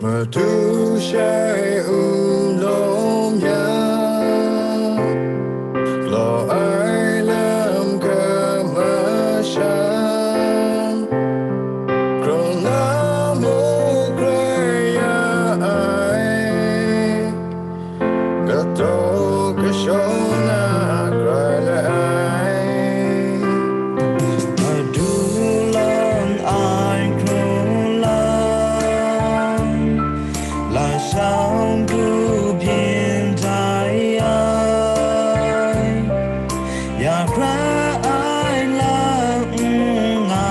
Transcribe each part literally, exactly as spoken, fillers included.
Madu shai n lawm yang, law ai lam kamasham, hkrung na muk rai ya ai, kataw kashaw na grai la ai. Madu lang ai hkrung lam, lam shang du byin dai ai, ya hkra ai lam n nga,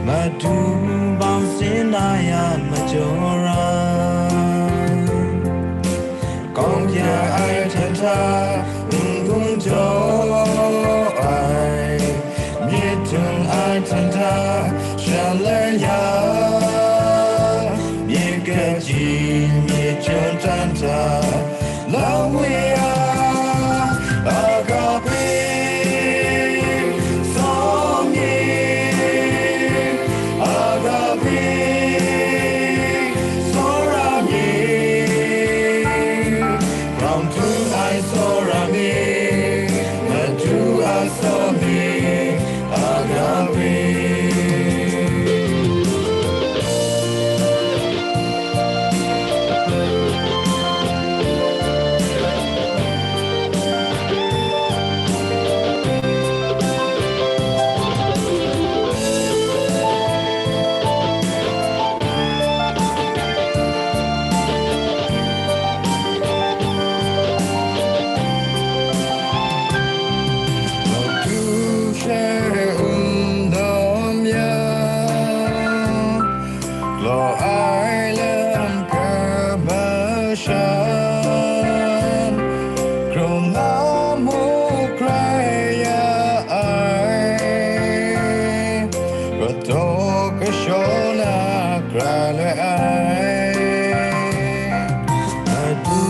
Madu bang sin na ya majaw ai. Kawng ya ai hten hta, n-gun jaw ai, myit htung ai hten hta, shaloi ya, myit kaji, myit chyun tan hta, Lawi a, agape, sawm ni, agape, tsawra mi, hkrung htung ai tsawra mi, Madu a sawm ni, agape. Madu shai n lawm yang, law ai lam kamasham, hkrung na muk rai ya ai, kataw kashaw na grai la ai. Madu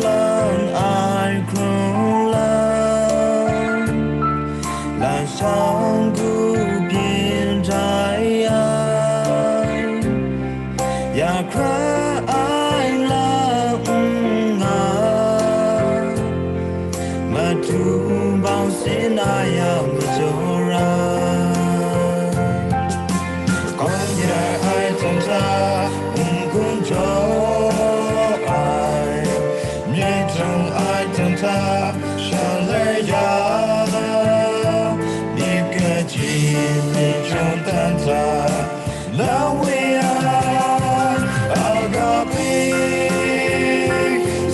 lang ai hkrung lam, lam shang du byin dai ai, ya hkra ai lam n nga, Madu bang sin na ya majaw ai. Kawng ya ai hten hta, n-gun jaw ai, myit htung ai hten hta, shaloi ya, myit kaji, myit chyun tan hta, Lawi a, agape,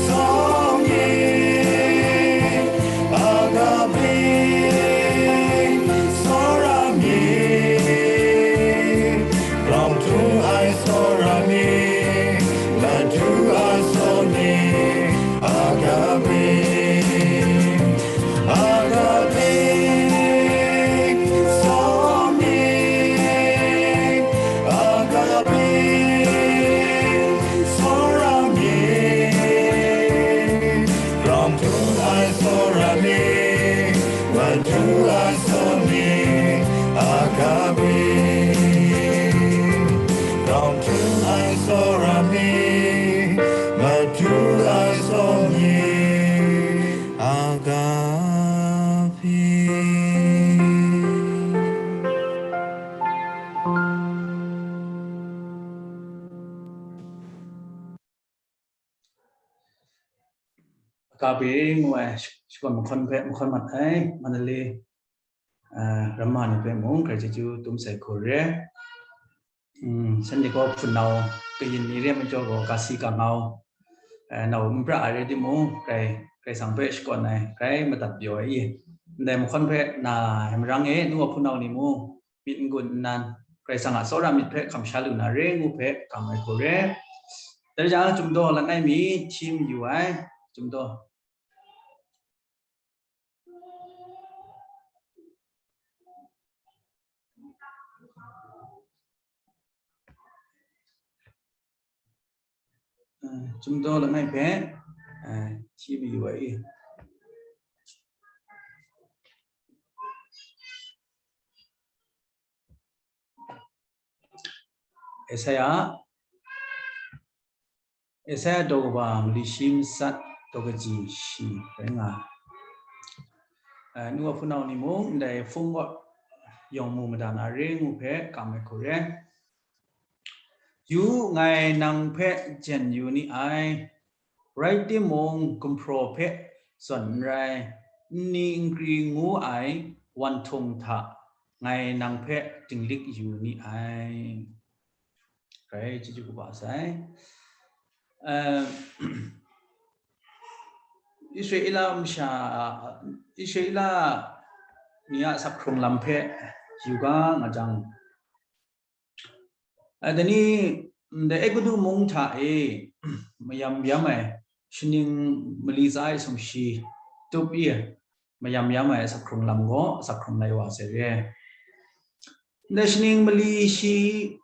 sawm ni, agape, tsawra mi, hkrung htung ai tsawra mi, Madu a sawm ni, agape. Agape, sawm ni, agape, tsawra mi, hkrung htung ai tsawra mi, Madu a sawm ni, agape, hkrung htung ai tsawra mi, Madu a sawm ni, agape. Agape ngu ai sh-, shakawn mahkawn hpe mahkawn mat ai, Mandalay, ah, ramma ni hpe mung grai chyeju dum sai hku re. Mm, Sunday gaw hpunau kayin ni re ai majaw gaw, kasi kangau, eh, nau n pra ai rai timung, grai, Karai Kasang hpe shakawn ai, grai madat pyaw ai i. Ndai mahkawn hpe na ai marang e, nu wa hpunau ni mung, myit n-gun nnan, Karai Kasang a tsawra myit hpe hkam sha lu na re ngu hpe hkam ai hku re. Dai rai jang, Chyum Daw langai mi hti mayu ai, Chyum Daw. Chyum daw langai hpe, eh, shi mayu ai i. Esaia, Esaia daw kaba mali shi matsat daw kaji shi rai nga ai. Eh, nu wa hpunau ni mung ndai hpung kaw yawng mu mada na re ngu hpe kam ai hku re. Yu u, ngai nang hpe jen yu ni ai, rai timung, gumhpraw hpe zawn n rai, nni nkri ngu ai wanhtung hta ngai nang hpe dinglik yu ni ai. Grai chyeju kaba sai. Eh, Israela masha, Israela ni a asak hkrung lam hpe yu ga nga jang, a, dai ni, ndai Egutu mung hta e mayam yam ai shaning mali tsa ai sumshi tup i, mayam yam ai asak hkrung lam gaw asak hkrung lai wa sai re. Ndai shaning mali shi,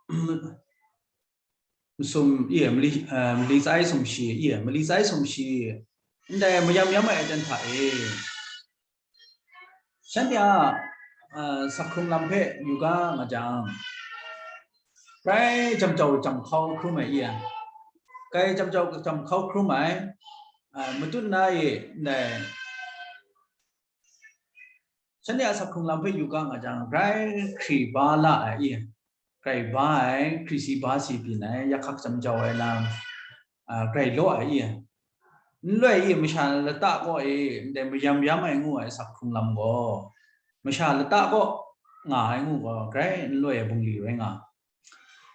masum, i, mali, eh, mali tsa ai sumshi, i, mali tsa ai sumshi, ndai mayam yam ai aten hta e, shanhte a, eh, asak hkrung lam hpe yu ga nga jang, grai jam jau jam hkau hkrum ai, i, grai jam jau jam hkau hkrum ai, eh, matut na e, ndai shanhte a asak hkrung lam hpe yu ga nga jang, grai hkri ba la ai, i, grai ba ai, hkri si ba si byin ai, yak hkak jam jau ai lam, a, grai law ai, i, n loi i, masha lata kaw e ndai mayam yam ai ngu ai asak hkrung lam gaw, masha lata kaw nga ai ngu gaw, grai n loi ai bungli rai nga.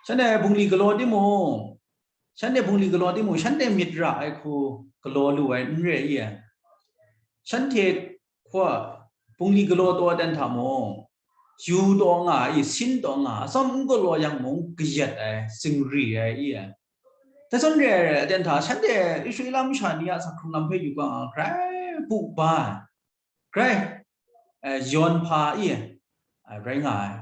Shanhte bungli galaw timung, shanhte bungli galaw timung, shanhte myit ra ai hku galaw lu ai n re i, shanhte hpa bungli galaw taw dan hta mung, yu taw nga i, sin taw nga, atsawm n galaw yang mung kayat ai, singri ai i, dai zawn re ai aten hta, shanhte Israela masha ni a asak hkrung lam hpe yu ga nga, grai bu ba ai, grai, eh, yawn hpa i, eh, rai nga ai.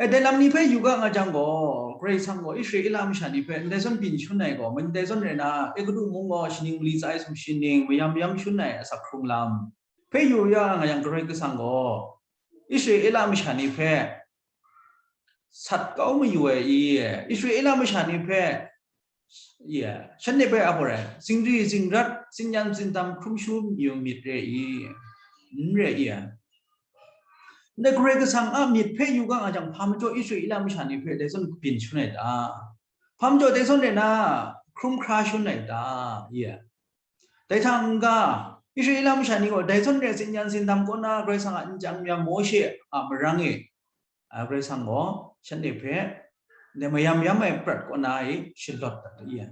E, dai lam ni hpe yu ga nga jang gaw, Karai Kasang gaw Israela masha ni hpe ndai zawn byin shun ai gaw, ndai zawn rai na, Egutu mung gaw shaning mali tsa ai sumshi ning, mayam yam shun ai asak hkrung lam hpe yu ya nga yang, Karai Kasang gaw Israela masha ni hpe sat kau mayu ai i, Israela masha ni hpe, ya, shanhte hpe a gaw rai, zingri zingrat, tsin-yan tsindam hkrum shu yu myit re i, n re i, ndai Karai Kasang a myit hpe yu ga nga jang, hpa majaw Israela masha ni hpe dai zawn byin shun ai ta? Hpa majaw dai zawn rai na hkrum hkra shun ai ta? Ya. Dai hta n-ga, Israela masha ni gaw dai zawn rai tsin-yan tsindam kaw na Karai Kasang a nchyang maya Mawshe a marang e, a, Karai Kasang gaw shanhte hpe ndai mayam yam ai prat kaw na e shalawt dat ai.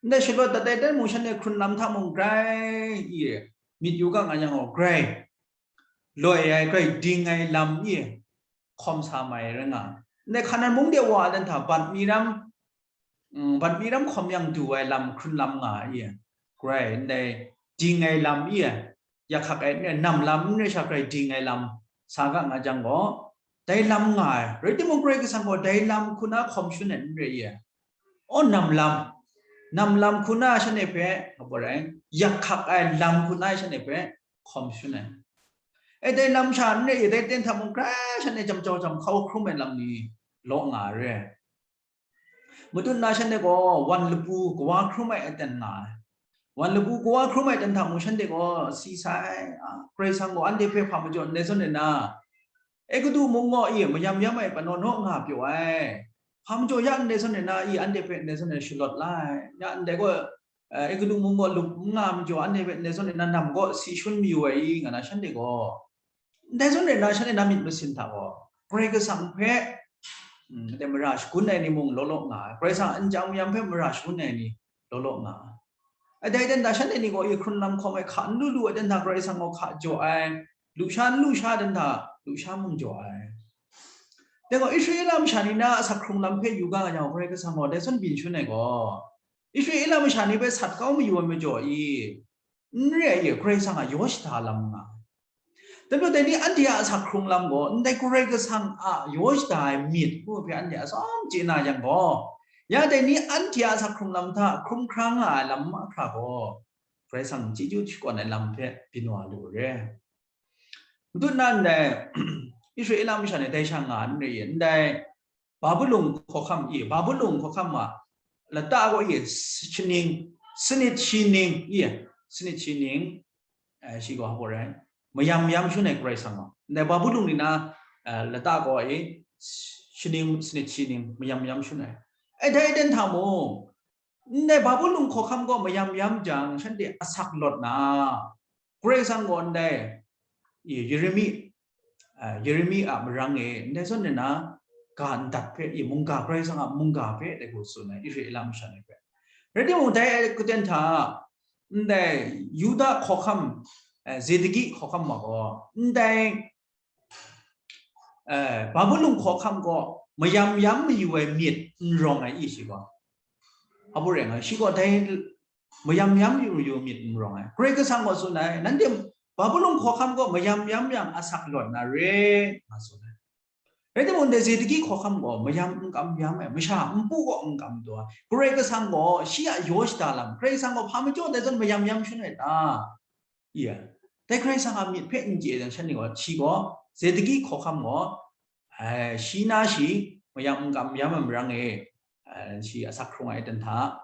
Ndai shalawt dat ai dan mung, shanhte hkrun lam hta mung grai i, myit yu ga nga yang gaw, grai loi ai, grai ding ai lam i hkawm sa mai rai nga ai. Ndai Hkanan mung de wa dan hta bat mi ram, mm, bat mi ram hkawm yang du ai lam, hkrun lam nga ai, grai ndai ding ai lam i, yak hkak ai n rai, nam lam n rai sha, grai ding ai lam sa ga nga jang gaw, dai lam nga ai. Rai timung, Karai Kasang gaw dai lam hku na hkawm shun ai n rai i, aw, nam lam, nam lam hku na shanhte hpe, nga gaw rai, yak hkak ai lam hku na shanhte hpe hkawm shun ai. E, dai lam sha n re i, dai ten hta mung grai shanhte jam jau jam hkau hkrum ai lam ni law nga ai re. Matut na shanhte gaw wan lapu kawa hkrum ai aten nga ai. Wan lapu kawa hkrum ai aten hta mung shanhte gaw si sai, a, Karai Kasang gaw anhte hpe hpa majaw ndai zawn rai na, Egutu mung gaw i, mayam yam ai panaw naw nga pyaw ai. Hpa majaw ya ndai zawn rai na i, anhte hpe ndai zawn rai shalawt la ai. Ya ndai gaw, eh, Egutu mung gaw lup n nga majaw, anhte hpe ndai zawn rai na nam gaw si shun mayu ai i, nga na shanhte gaw, ndai zawn rai na, shanhte na myit masin hta gaw, Karai Kasang hpe, mm, dai mara shagun ai ni mung law law nga ai, Karai Kasang a nchyang mayam hpe mara shagun ai ni law law nga ai. Dai dan hta shanhte ni gaw i hkrun lam hkawm ai hka n lu lu ai dan hta Karai Kasang gaw hka jaw ai, lusha n lusha dan hta lusha mung jaw ai. Dai gaw Israela masha ni na asak hkrung lam hpe yu ga nga yang, Karai Kasang gaw dai zawn byin shun ai gaw, Israela masha ni hpe sat kau mayu ai majaw i, n re ai, Karai Kasang a yaw shada lam nga ai. Dai majaw dai ni anhte a asak hkrung lam gaw, ndai Karai Kasang a yaw shada ai myit ngu hpe anhte atsawm chye na yang gaw, Ya dai ni anhte a asak hkrung lam hta hkrum hkra nga ai lam mahkra gaw, Karai Kasang chyeju shakawn ai lam hpe byin wa lu re. Madu na ndai, Israela masha ni dai sha nga n re ye, ndai Babulon hkawhkam e, Babulon hkawhkam a lata gaw e, shaning, sanit shi ning e, sanit shi ning, eh, shi gaw hpa rai, mayam yam shun ai Karai Kasang gaw. Ndai Babulon ni na, eh, lata gaw e, shaning, sanit shi ning, mayam yam shun ai. Eh, dai aten hta mung, ndai Babulon hkawhkam gaw mayam yam jang, shanhte asak lawt na, Karai Kasang gaw ndai, Ye-, Yeremi, ah, Yeremi a marang e, ndai zawn na, ga ndat hpe, ye, mungga, Karai Kasang a mungga hpe, dai hku tsun ai, Israela masha ni hpe. Rai timung, dai aten hta, ndai Yuda hkawhkam, eh, Zedekiah hkawhkam ma gaw, ndai, eh, Babulon hkawhkam gaw mayam yam mayu ai myit n rawng ai i shi gaw. Hpa rai nga, shi gaw dai mayam yam yu yu myit n rawng ai. Karai Kasang gaw tsun ai, nanhte Babulon hkawhkam gaw mayam yam yang asak lawt na re, nga tsun ai. Rai timung, dai Zedekiah hkawhkam gaw mayam n kam yam ai, masha npu gaw n kam taw ai. Karai Kasang gaw shi a yaw shada lam, Karai Kasang gaw hpa majaw dai zawn mayam yam shun ai ta? Iya, dai Karai Kasang a myit hpe n chye jang, shanhte gaw, shi gaw, Zedekiah hkawhkam gaw, ai, shi na shi mayam n kam yam ai marang e, ai, shi asak hkrung ai aten hta,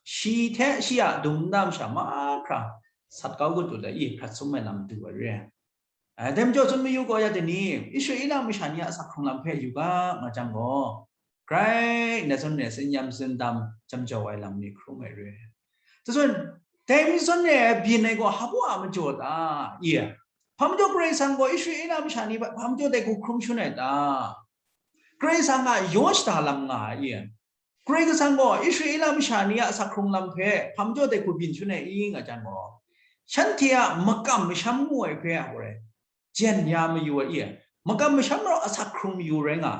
shi hte shi a dung nta masha mahkra sat kau kau tu ai, i hkrat sum ai lam du ai re. Ai, dai majaw tsun mayu gaw, ya dai ni, Israela masha ni a asak hkrung lam hpe yu ga nga jang gaw, grai na zawn re, tsin yam tsin dam jam jau ai lam ni hkrum ai re. Dai zawn, dai mi zawn re ai byin ai gaw hpa a majaw ta? Ye. Hpa majaw Karai Kasang gaw Israela masha ni hpe hpa majaw dai hku hkrum shun ai ta? Karai Kasang a yaw shada lam nga ai, ye. Karai Kasang gaw Israela masha ni a asak hkrung lam hpe hpa majaw dai hku byin shun ai i nga jang gaw, shanhte a makam masham ngu ai hpe a gaw rai, jen ya mayu ai i, makam masham rau asak hkrung mayu rai nga.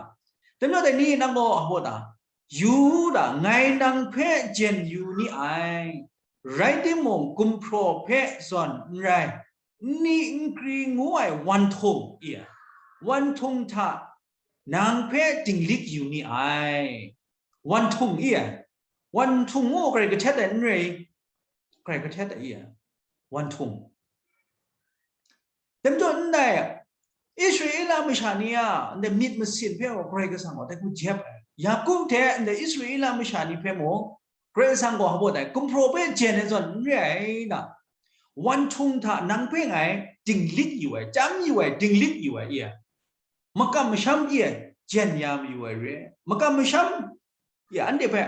Dai majaw dai ni nang gaw a hpaw ta, yu u ta, ngai nang hpe jen yu ni ai, rai timung, gumhpraw hpe zawn n rai, nni nkri ngu ai wanhtung i, wanhtung hta nang hpe dinglik yu ni ai. Wanhtung i, wanhtung ngu garai kahtet ai n rai, garai kahtet ai i, wanhtung. Dai majaw ndai Israela masha ni a ndai myit masin hpe gaw Karai Kasang gaw dai hku jep ai. Yaku hte ndai Israela masha ni hpe mung Karai Kasang gaw hpa dai gumhpraw hpe jen ai zawn n re ai na, wanhtung hta nang hpe ngai dinglik yu ai, chyam yu ai, dinglik yu ai i, makam masham i jen ya mayu ai re. Makam masham Ya, anhte hpe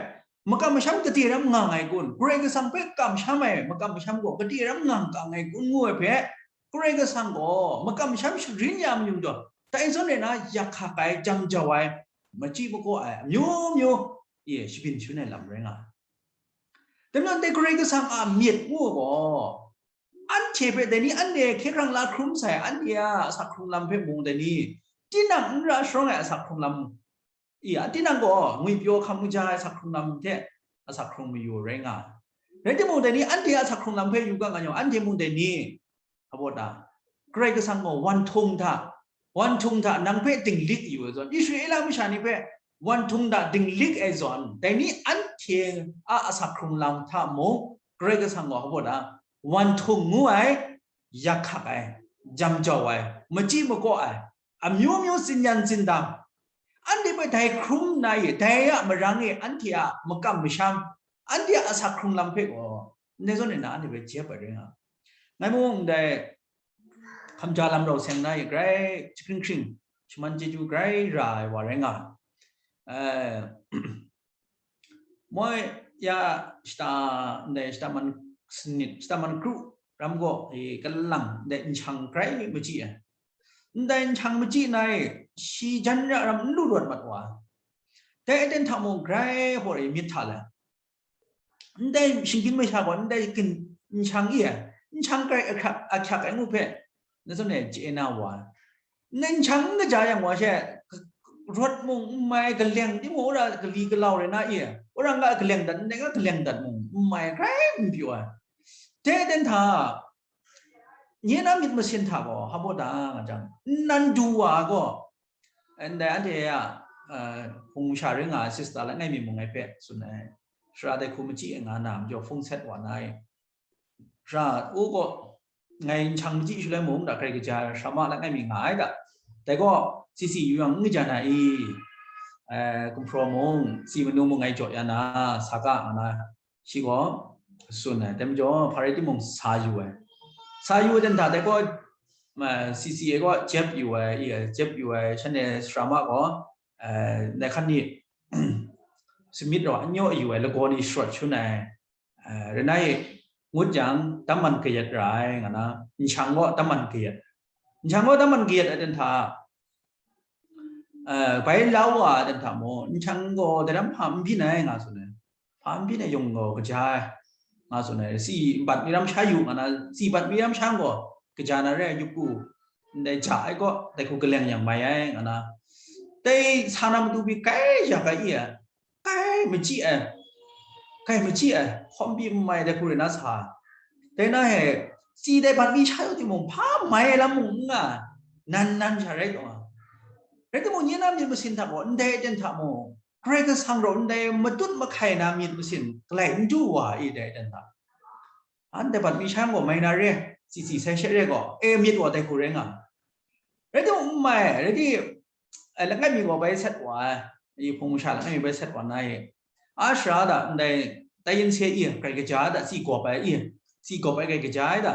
makam masham gade ram nga ai kun, Karai Kasang hpe kamsham ai makam masham gaw gade ram nga nga ai kun ngu ai hpe, Karai Kasang gaw makam masham sharin ya mayu jaw, tai zawn e na yak hkak ai, jam jau ai, machyi makaw ai, amyu myu, e, shabyin shun ai lam rai nga ai. Dai majaw, Karai Kasang a myit ngu ai gaw, anhte hpe dai ni, anhte hkye hkrang la hkrum sai, anhte a asak hkrung lam hpe mung dai ni, tinang n ra sharawng ai asak hkrung lam, i, a tinang gaw ngwipyaw hkam kaja ai asak hkrung lam hte asak hkrung mayu rai nga ai. Rai timung, dai ni anhte a asak hkrung lam hpe yu ga nga yang, anhte mung dai ni, a baw ta, Karai Kasang gaw wanhtung hta, wanhtung hta nang hpe dinglik yu ai zawn, Israela masha ni hpe wanhtung hta dinglik ai zawn, dai ni anhte a asak hkrung lam hta mung Karai Kasang gaw a baw ta, wanhtung ngu ai, yak hkak ai, jam jau ai, machyi makaw ai, amyu myu tsin yan tsin dam, anhte hpe dai hkrum nna e, dai a marang e, anhte a makam masham, anhte a asak hkrung lam hpe gaw, ndai zawn e na anhte hpe jep ai rai nga. Ngai mung ndai hkamja lam rau seng na e, grai jahkring hkring, shaman chyeju grai ra ai wa rai nga. Eh, moi ya shata, ndai shata man sanit, shata man kru ram gaw, e, kalang ndai nhkyang grai machyi ai. Ndai nhkyang machyi na e, shi jan ra ram n lu rawt mat wa ai. Dai aten hta mung grai hpaw e myit hta lai. Ndai shinggyim masha gaw ndai gin nhkyang i ai, nhkyang grai ahkyak, ahkyak ai ngu hpe, na zawn e chye na wa ai. Ndai nhkyang n kaja yang wa she, rawt mung n mai, kaleng timung wora kali kalau rai na i ai, wora nga kaleng dat, ndai nga kaleng dat mung n mai, grai n pyaw ai. Dai aten hta, nye na myit masin hta gaw, hpa baw ta nga jang, nnan du wa ai gaw, ndai anhte a Hpung masha rai nga ai sister langai mi mung ngai hpe tsun ai. Sara dai hku machyi ai nga na majaw hpung set wa na ai. Sara u gaw ngai nhkyang machyi shaloi mung da hkrai kaja ai, sara ma langai mi nga ai da. Dai gaw, C C yu yang n kaja na i, gumhpraw mung, si manu mung ngai jaw ya na, sa ga nga na, shi gaw tsun ai. Dai majaw, hpa rai timung sa yu ai. Sa yu ai dan hta, dai gaw, ma, C C A gaw jep yu ai, i, jep yu ai, shanhte sara ma gaw, eh, nai hkan ni, sumit raw anyaw yu ai, lagaw ni sharawt shun ai, eh, rai na i, ngut yang, tamman kayat ra ai, nga na, nhkyang gaw tamman kayat. Nhkyang gaw tamman kayat ai dan hta, eh, bai la wa ai dan hta mung, nhkyang gaw dai ram hpa n byin ai, nga tsun ai. Hpa n byin ai yung gaw kaja ai, nga tsun ai. Si bat mi ram sha yu, nga na, si bat mi ram sha gaw, kaja na re ai, yup ku, ndai ja ai gaw, dai hku kaleng yang mai ai, nga na. Dai sa na matu pyi kai ya ga i ai, kai machyi ai, kai machyi ai, hkawm pyi n mai dai hku rai na sa ai. Dai na he, si dai bat mi sha yu timung, hpa mai ai lam mung n nga, nan nan sha rai taw nga. Rai timung, nye na myit masin hta gaw, ndai aten hta mung, Karai Kasang rau ndai matut mahkai na myit masin galai n du wa i dai dan hta. Anhte bat mi sha gaw mai na re, tsitsi sai she re gaw, e myit wa dai hku rai nga. Rai timung, n mai, rai di, eh, langai mi gaw bai sat wa ai, i hpung masha langai mi bai sat wa na i, a sara da ndai tai yin se i, grai kaja da, tsi gawp ai i, tsi gawp ai grai kaja ai da,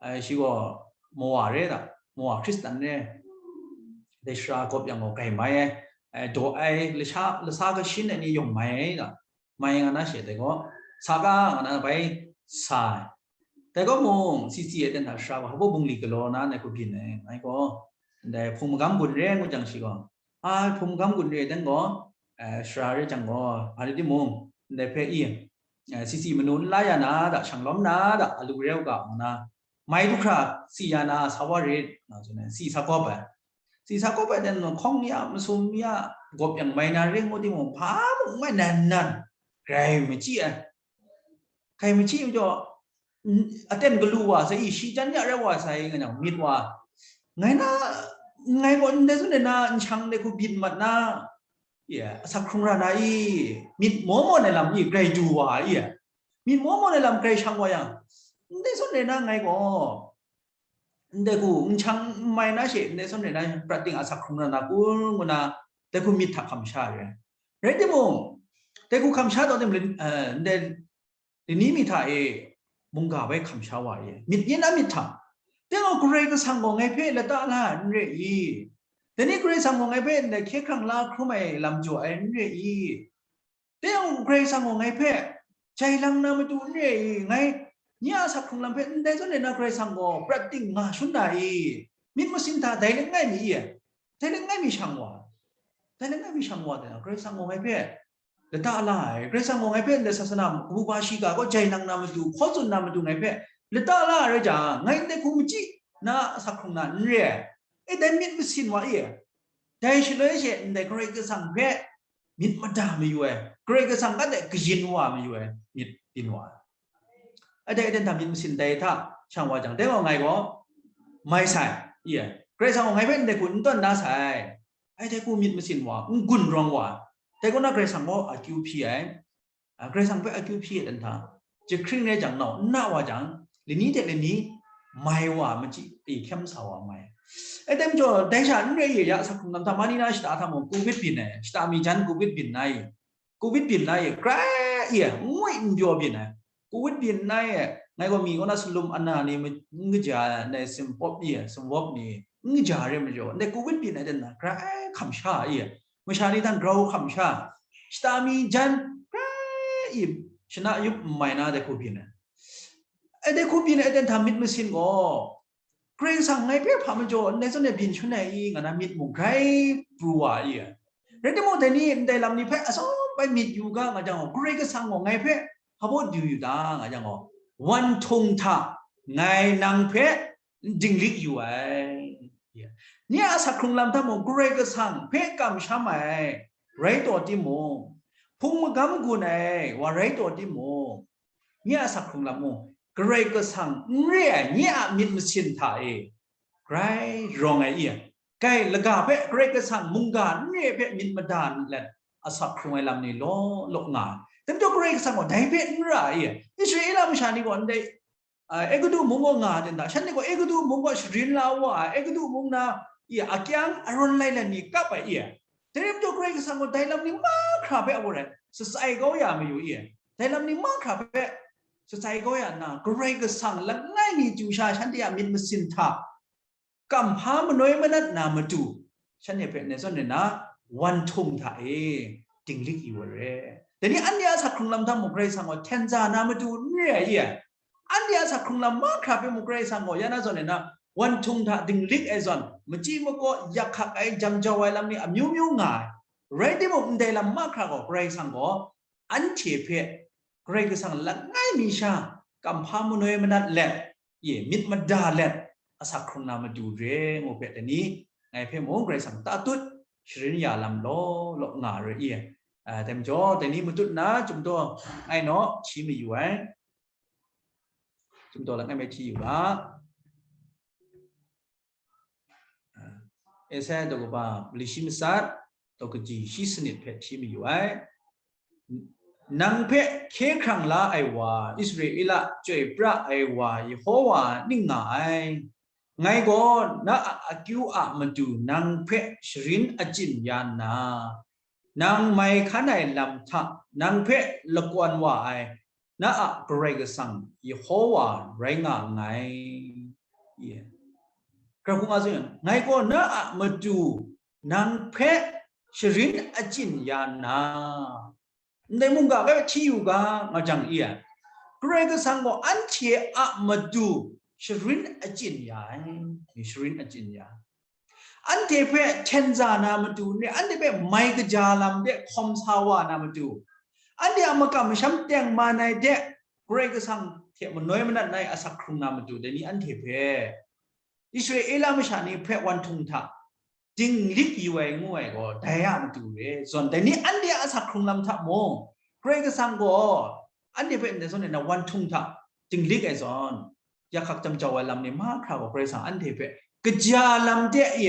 eh, shi gaw mawa re da, mawa Hkristan re, dai sara gawp yang gaw grai mai ai, eh, daw ai lasha, lasa kashin ai ni yawng mai ai da, mai nga na she dai gaw, sa ga nga na bai sa ai. Dai gaw mung, tsitsi ai dan hta sara gaw, hpa bungli galaw na, ndai hku byin ai, ngai gaw, ndai hpung magam gun re ngut jang shi gaw, a, hpung magam gun re dan gaw, eh, sara re jang gaw, hpa rai timung, ndai hpe i, eh, tsitsi manu n la ya na da, shang lawm na da, alu re u ga, nga na, mai du hkra si ya na, sa wa rit, nga tsun ai, si sa gawp ai. Si sa gawp ai dan hkawng ya, masum ya, gawp yang mai na ring ngu timung, hpa mung n mai nan nan, grai machyi ai. Grai machyi majaw, n-, aten galu wa sai, i, shi jan ya rai wa sai, nga yang, myit wa. Ngai na, ngai gaw ndai zawn e na, nhkyang dai hku byin mat na, ya, asak hkrung ra na i, myit maw maw ai lam i, grai du wa i, myit maw maw ai lam grai shang wa yang, ndai zawn e na ngai gaw, ndai hku nhkyang n mai na she, ndai zawn e na prat ting asak hkrung ra na kun ngu na, dai hku myit hta hkam sha ai. Rai timung, dai hku hkam sha taw tim, eh, ndai lani mi hta e mungga bai hkam sha wa e, myit yin a myit hta. Dai gaw Karai Kasang gaw ngai hpe lata la ai n re i? Dai ni Karai Kasang gaw ngai hpe ndai hkye hkrang la hkrum ai lam jaw ai n re i? Dai yang Karai Kasang gaw ngai hpe jai lang na matu n re i? Ngai, nye a asak hkrung lam hpe ndai zawn e na Karai Kasang gaw prat ting nga shangun da i? Myit masin hta dai langai mi i? Dai langai mi shang wa, dai langai mi shang wa dai na, Karai Kasang gaw ngai hpe lata la ai, Karai Kasang gaw ngai hpe ndai sasana kabu ba shiga gaw jai lang na matu, hkaw tsun na matu ngai hpe lata la ai rai jang, ngai ndai hku machyi na asak hkrung na n re ai. E, dai myit masin wa i? Dai shaloi she ndai Karai Kasang hpe myit mada mayu ai, Karai Kasang kade kayin wa mayu ai myit byin wa ai. Adai aten hta myit masin dai hta shang wa jang, dai gaw ngai gaw mai sai, i ai. Karai Kasang gaw ngai hpe ndai hku n tawn na sai. Ai, dai hku myit masin wa, n gun rawng wa, dai kaw na Karai Kasang gaw akyu hpyi ai. A, Karai Kasang hpe akyu hpyi ai dan hta, jahkring rai jang nau n na wa jang, lani hte lani mai wa machyi, e, hkyem sa wa mai. E, dai majaw, dai sha n re i, ya asak hkrung lam hta, mani na shata hta mung Covid byin ai, shata mi jan Covid byin na i, Covid byin na i, grai i, n ngwi n byaw byin ai. Covid byin na i, ngai gaw mi kaw na salum ana ni ma-, n kaja ai, ndai simpawp i, simpawp ni, n kaja re majaw, ndai Covid byin ai dan na, grai hkam sha i, masha ni hta grau hkam sha, shata mi jan, grai i, shana yup n mai na dai hku byin ai. Ai, dai hku byin ai dan hta myit masin gaw, Karai Kasang ngai hpe hpa majaw ndai zawn e byin shangun ai i, nga na myit mung grai pru wa i. Rai timung, dai ni ndai lam ni hpe atsawm bai myit yu ga nga jang gaw, Karai Kasang gaw ngai hpe hpa baw du yu ta nga jang gaw, wan htung hta ngai nang hpe n dinglik yu ai. Nye a asak hkrung lam hta mung Karai Kasang hpe kamsham ai rai taw timung, hpung magam gun ai wa rai taw timung, nye a asak hkrung lam mung Karai Kasang n re ai nye a myit masin hta e grai rawng ai i? Kai laga hpe Karai Kasang mungga n re hpe myit mada let asak hkrung ai lam ni law law nga ai. Dai majaw Karai Kasang gaw dai hpe n ra ai. Israela masha ni gaw ndai Egutu mung gaw nga ten hta, shanhte gaw Egutu mung gaw sharin la wa ai, Egutu mung na akyang arawn lai lan ni kap ai. Dai rai majaw Karai Kasang gaw dai lam ni mahkra hpe a gaw rai satsai kau ya mayu i, dai lam ni mahkra hpe satsai kau ya nna, Karai Kasang langai mi chyu sha shanhte a myit masin hta kamhpa manoi manat na matu, shanhte hpe ndai zawn rai na, wanhtung hta e dinglik yu ai re. Dai ni anhte a asak hkrung lam hta mung Karai Kasang gaw hten za na matu n re ai i, anhte a asak hkrung lam mahkra hpe mung Karai Kasang gaw ya na zawn rai na, wanhtung hta dinglik ai zawn, machyi makaw yak hkak ai, jam jau ai lam ni amyu myu nga ai. Rai timung, ndai lam mahkra gaw Karai Kasang gaw anhte hpe Karai Kasang langai mi sha kamhpa manoi manat let, ye myit mada let asak hkrung na matu re ngu hpe dai ni ngai hpe mung Karai Kasang tatut sharin ya lam law law nga re i. Dai majaw dai ni matut na chyum daw ai naw hti mayu ai. Chyum daw langai mai hti yu ga. Esaya daw kaba mali shi matsat, daw kaji shi sanit hpe hti mayu ai. Nang hpe hkye hkrang la ai wa, Israela chyoi pra ai wa, Yehova ning nga ai. Ngai gaw na a akyu a matu nang hpe sharin achyin ya nna, nang mai hkan ai lam hta nang hpe lakawn wa ai, na a Karai Kasang Yehova rai nga nngai. Ye. Hkra hkungga tsun yang, ngai gaw na a matu nang hpe sharin achyin ya nna, ndai mungga hpe hti yu ga, nga jang i ai. Karai Kasang gaw anhte a matu sharin achyin ya ai, sharin achyin ya ai. Anhte hpe hten za na matu n re, anhte hpe mai kaja lam de hkawm sa wa na matu, anhte a makam masham tengman ai de Karai Kasang hte manoi manat na ai asak hkrung na matu, dai ni anhte hpe Israela masha ni hpe wanhtung hta dinglik yu ai ngu ai gaw dai a matu re. Zawn dai ni anhte a asak hkrung lam hta mung, Karai Kasang gaw anhte hpe ndai zawn e na wanhtung hta dinglik ai zawn, yak hkak jam jau ai lam ni mahkra gaw Karai Kasang anhte hpe kaja lam de e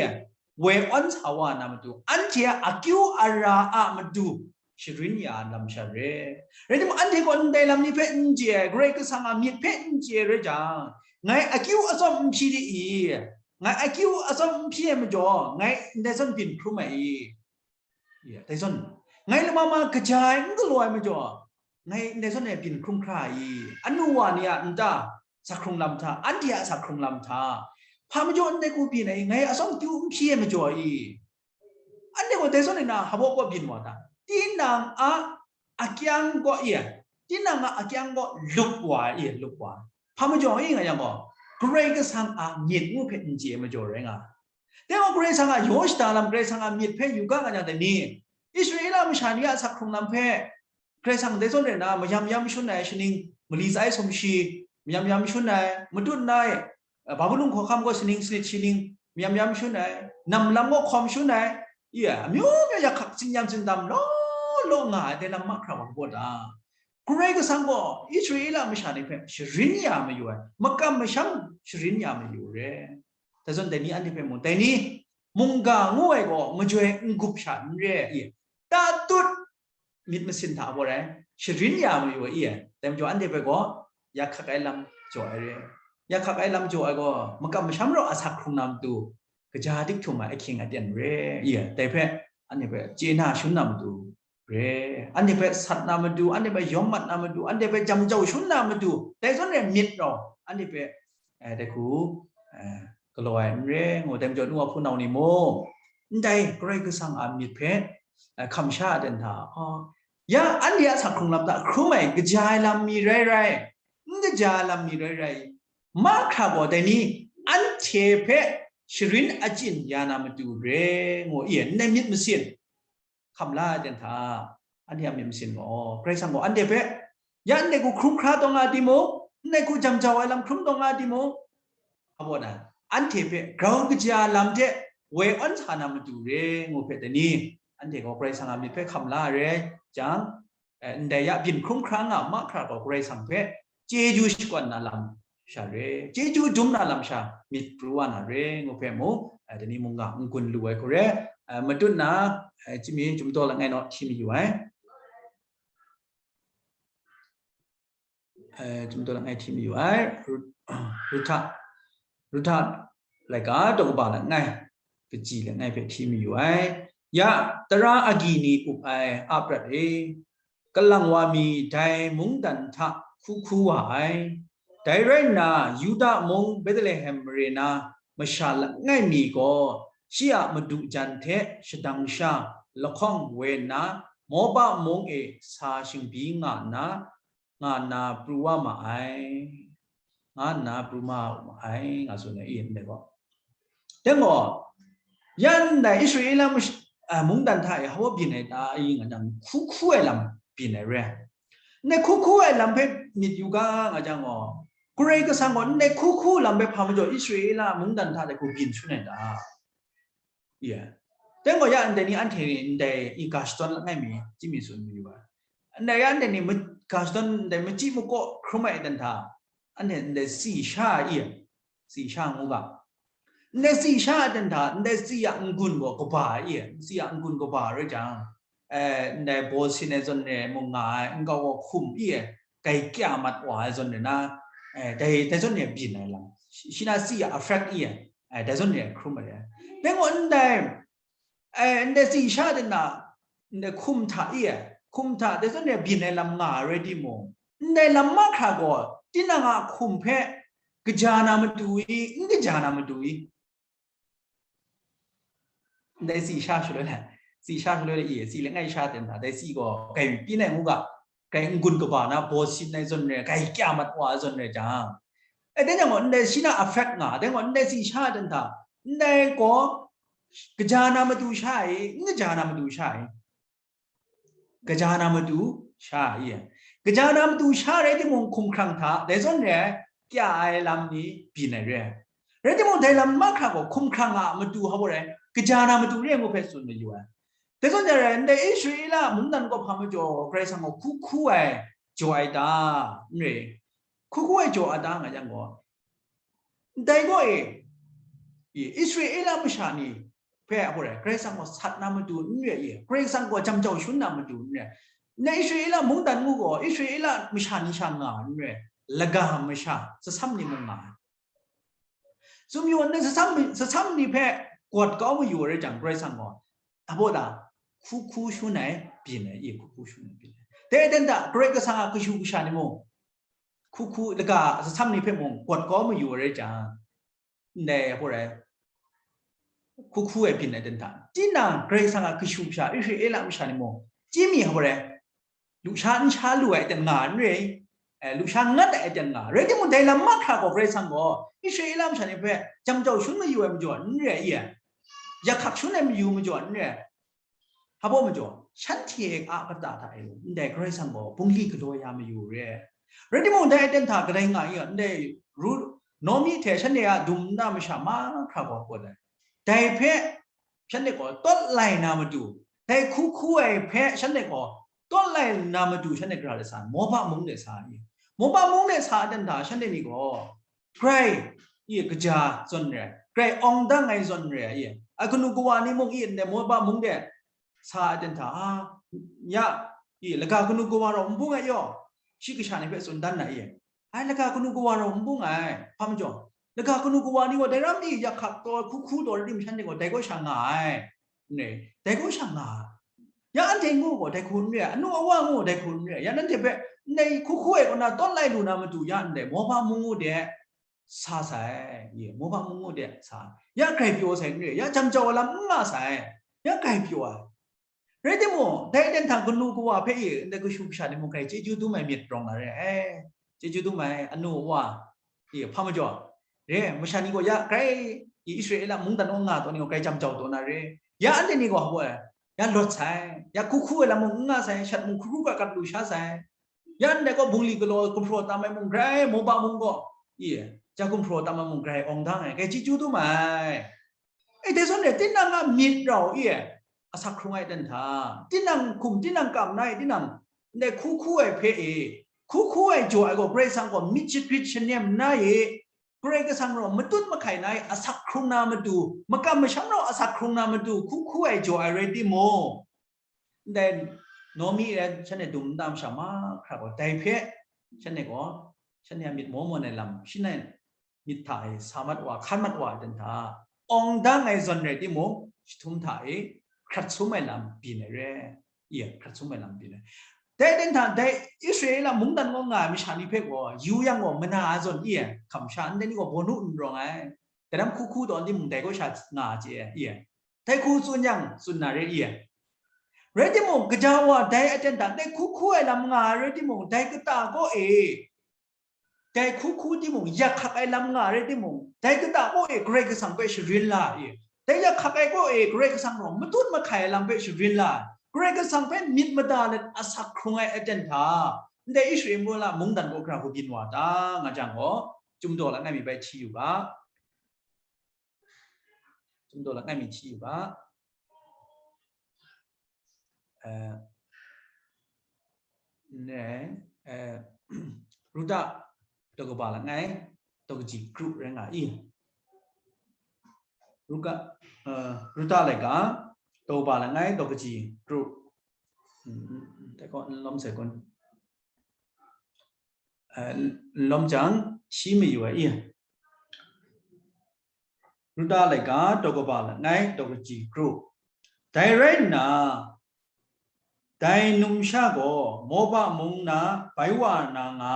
woi awn sa wa na matu, anhte a akyu ara a matu sharin ya ai lam sha re. Rai timung, anhte gaw ndai lam ni hpe n chye ai, Karai Kasang a myit hpe n chye ai rai jang, ngai akyu atsawm n hpyi di i? Ngai akyu atsawm n hpyi ai majaw, ngai ndai zawn byin hkrum ai i? Ya, dai zawn, ngai lama ma kaja ai n galaw ai majaw, ngai ndai zawn e byin hkrum hkra ai i? Anu wa ni a nta, asak hkrung lam hta, anhte a asak hkrung lam hta, hpa majaw ndai hku byin ai i? Ngai atsawm akyu n hpyi ai majaw i? Anhte gaw dai zawn e na hpabaw kaw byin wa ta? Tinang a akyang gaw i, tinang a akyang gaw lup wa ai i, lup wa ai. Hpa majaw i nga yang gaw, Karai Kasang a myit ngu hpe n chye ai majaw rai nga ai. Dai gaw Karai Kasang a yaw shada lam, Karai Kasang a myit hpe yu ga nga yang dai ni, Israela masha ni a asak hkrung lam hpe Karai Kasang dai zawn rai na, mayam yam shun ai shaning mali tsai sumshi, mayam yam shun ai, matut nna e, Babulon hkawhkam gaw shaning sanit shi ning, mayam yam shun ai, nam lam gaw hkawm shun ai, i, amyu myu yak hkak tsin-yam tsindam law law nga ai dai lam mahkra wa hpaw ta? Karai Kasang gaw Israela masha ni hpe sharin ya mayu ai, makam masham sharin ya mayu re. Dai zawn dai ni anhte hpe mung, dai ni mungga ngu ai gaw majoi n-gup sha n re ai i? Tatut myit masin hta gaw rai sharin ya mayu ai i? Dai majaw anhte hpe gaw yak hkak ai lam jaw ai re. Yak hkak ai lam jaw ai gaw makam masham rau asak hkrung na matu, kaja dik htum ai ahkying aten re i? Dai hpe anhte hpe chye na shangun na matu re. Anhte hpe sat na matu, anhte hpe yawm mat na matu, anhte hpe jam jau shangun na matu, dai zawn rai myit rau anhte hpe, eh, dai hku, eh, galaw ai n re ngu, dai majaw nu wa hpunau ni mung, ndai Karai Kasang a myit hpe, eh, hkam sha ai ten hta, ah, ya anhte a asak hkrung lam hta hkrum ai kaja ai lam mi rai rai, n kaja ai lam mi rai rai, mahkra gaw dai ni anhte hpe sharin achyin ya na matu re ngu i? Ndai myit masin hkam la ai ten hta, anhte a myit masin gaw, Karai Kasang gaw anhte hpe, ya ndai hku hkrum hkra taw nga timung, ndai hku jam jau ai lam hkrum taw nga timung, hpaw na, anhte hpe grau kaja lam hte woi awn sa na matu re ngu hpe dai ni, anhte gaw Karai Kasang a myit hpe hkam la ai rai jang, eh, ndai ya byin hkrum hkra nga mahkra gaw Karai Kasang hpe chyeju shakawn na lam, sha re, chyeju dum na lam sha myit pru wa na re, ngu hpe mung, eh, dai ni mungga n-gun lu ai hku re, eh, matut na, eh, chyum mi, chyum daw langai naw hti mayu ai. Eh, chyum daw langai hti mayu ai. Ru-, Ruhta, Ruhta laika daw kaba langai, kaji langai hpe hti mayu ai. Ya, tara agyi ni up ai a prat e, kalang wa mi dai mungdan hta hku hku wa ai. Dai rai nna, Yuda mung Betlehem mare na masha langai mi gaw, shi a madu jan hte shadang sha lahkawng woi nna, Moba mung e sa shingbyi nga nna, nga nna pru wa ma ai, nga nna pru ma ai, nga tsun ai, i ndai gaw. Dai gaw, ya ndai Israela mash-, a, mungdan hta e hpa byin ai ta, i nga jang, hku hku ai lam byin ai re. Ndai hku hku ai lam hpe myit yu ga, nga jang gaw, Karai Kasang gaw ndai hku hku lam hpe hpa majaw Israela mungdan hta de hku byin shangun ai ta? Ye. Dai gaw ya ndai ni anhte ni ndai i ga shadawn langai mi, chyi mi tsun mayu ai. Ndai ya ndai ni ma-, ga shadawn ndai machyi makaw hkrum ai aten hta, anhte ndai tsi sha ai, tsi sha ngu ga. Ndai tsi sha aten hta, ndai tsi a n-gun gaw kaba ai, tsi a n-gun kaba rai jang, eh, ndai baw sin ai zawn re mung nga ai, nkau gaw hkum i, grai kya mat wa ai zawn re na, eh, dai, dai zawn re byin ai lam. Shi, shi na tsi a effect i, eh, dai zawn re hkrum ai. Dai gaw ndai, eh, ndai tsi sha de na, ndai hkum hta i, hkum hta dai zawn re byin ai lam nga ai rai timung, ndai lam mahkra gaw tinang a hkum hpe kaja na matu i, n kaja na matu i, ndai tsi sha shaloi la, tsi sha shaloi la i, tsi langai sha ten hta, dai tsi gaw grai byin ai ngu ga, grai n-gun kaba na baw sin ai zawn re, grai kya mat wa ai zawn re jang, e, dai jang gaw, ndai shi na effect nga, dai gaw, ndai tsi sha ten hta, ndai gaw kaja na matu sha i, n kaja na matu sha i? Kaja na matu sha i? Kaja na matu sha rai timung, hkumhkrang hta dai zawn re ai kya ai lam ni byin ai re. Rai timung, dai lam mahkra gaw hkumhkrang a matu hpa gaw rai, kaja na matu re ngu hpe tsun mayu ai. Dai zawn re ai, ndai Israela mungdan gaw hpa majaw Karai Kasang gaw hku hku ai jaw ai ta? N re. Hku hku ai jaw ai ta nga yang gaw, ndai gaw e, i, Israela masha ni hpe hpa rai, Karai Kasang gaw sat na matu n re i, Karai Kasang gaw jam jau shangun na matu n re. Ndai Israela mungdan ngu gaw, Israela masha ni sha nga n re, laga masha, tsasam ni mung nga ai. Tsun mayu, ndai tsasam, tsasam ni hpe gawt kau mayu ai rai jang, Karai Kasang gaw, a baw da, hku hku shangun ai byin ai, i, hku hku shangun ai byin ai. Dai aten hta, Karai Kasang a kashu kasha ni mung, hku hku, laga tsasam ni hpe mung gawt kau mayu ai rai jang, ndai hpa rai, hku hku ai byin ai ten hta, tinang Karai Kasang a kashu kasha, Israela masha ni mung, chyi mi hpa rai, lusha n sha lu ai ten nga n re, eh, lusha ngat ai ten nga, rai timung, dai lam mahkra gaw Karai Kasang gaw Israela masha ni hpe jam jau shangun mayu ai majaw n re ai, yak hkak shangun ai mayu majaw n re. Hpa majaw, shanhte a kata hta e, ndai Karai Kasang gaw bungli galaw ya mayu re. Rai timung, dai aten hta kadai nga i, ndai Ru-, Naomi hte shanhte a dum nna masha mahkra gaw hpa rai, dai hpe shanhte gaw tawt lai na matu, dai hku hku ai hpe shanhte gaw tawt lai na matu, shanhte gara de sa, Moba mung de sa i. Moba mung de sa aten hta shanhte ni gaw, grai, i, kaja zawn re ai, grai awng dang ai zawn re ai, i, a kanu kawa ni mung, i, ndai Moba mung de sa ai ten hta, a, ya, i, laga kanu kawa rau n bung ai yaw, shi kasha ni hpe tsun dan na, i, ai, laga kanu kawa rau n bung ai, hpa majaw, laga kanu kawa ni gaw dai ram ni yak hkak taw, hku hku taw rai tim, shanhte gaw dai kaw sha nga ai, n re, dai kaw sha nga ai. Ya anhte ngu gaw dai hku n re ai, anu awa ngu dai hku n re ai, ya nanhte hpe ndai hku hku ai kaw na tawt lai lu na matu, ya ndai Moba mung ngu de sa sai, ye, Moba mung ngu de sa, ya grai pyaw sai n re ai, ya jam jau ai lam n nga sai, ya grai pyaw ai. Rai timung, dai aten hta kanu kawa hpe, ye, ndai kashu kasha ni mung grai chyeju dum ai myit rawng na re ai, chyeju dum ai anu awa, ye, hpa majaw, re, masha ni gaw ya grai, i, Israela mungdan awng nga taw ni gaw grai jam jau taw na re, ya anhte ni gaw hpa gaw, ya lawt sai, ya hku hku ai lam mung n nga sai, shat mung hkru hkru gat gat lu sha sai, ya ndai gaw bungli galaw gumhpraw tam ai mung grai, Moba mung gaw, i, ja gumhpraw tam ai mung grai awng dang ai, grai chyeju dum ai. E, dai zawn re, tinang a myit rau i, asak hkrung ai ten hta, tinang hkum, tinang kam na e, tinang ndai hku hku ai hpe e, hku hku ai jaw ai gaw Karai Kasang gaw myit shagrit shanem na e, Karai Kasang rau matut mahkai na e, asak hkrung na matu, makam masham rau asak hkrung na matu hku hku ai jaw ai rai timung, ndai Naomi rai shanhte dum nta masha mahkra gaw dai hpe shanhte gaw shanhte a myit maw mawn ai lam, shi nai myit hta e sa mat wa, hkan mat wa ai ten hta, awng dang ai zawn rai timung, jahtum hta e hkrat sum ai lam byin ai re, iya, hkrat sum ai lam byin ai. Dai ten hta, dai Israela mungdan kaw nga ai masha ni hpe gaw, yu yang gaw mana ai zawn, iya, hkam sha ndai ni gaw bawnu n rawng ai. Dai lam hku hku taw timung, dai kaw sha nga ai chye ai, iya. Dai hku tsun yang, tsun na re, iya. Rai timung, gaja wa dai aten hta, dai hku hku ai lam nga ai rai timung, dai kata kaw e, dai hku hku timung, yak hkak ai lam nga rai timung, dai kata kaw e Karai Kasang hpe sharin la e. Dai yak hkak ai kaw e Karai Kasang rau matut mahkai ai lam hpe sharin la, Karai Kasang hpe myit mada let asak hkrung ai aten hta, ndai Israela mungdan kaw hkra hku byin wa ta nga jang gaw, Chyum daw langai mi bai hti yu ga. Chyum daw langai mi hti yu ga. Eh, ne, eh, Ruta daw kaba langai, daw kaji kru rai nga i. Ruka, eh, Ruta laika, daw kaba langai, daw kaji kru. Hmm, dai gaw n lawm sai kun. Eh, n lawm jang, shi mayu ai i. Ruta laika, daw kaba langai, daw kaji kru. Dai rai nna, dai numsha gaw Moba mung na bai wa na nga,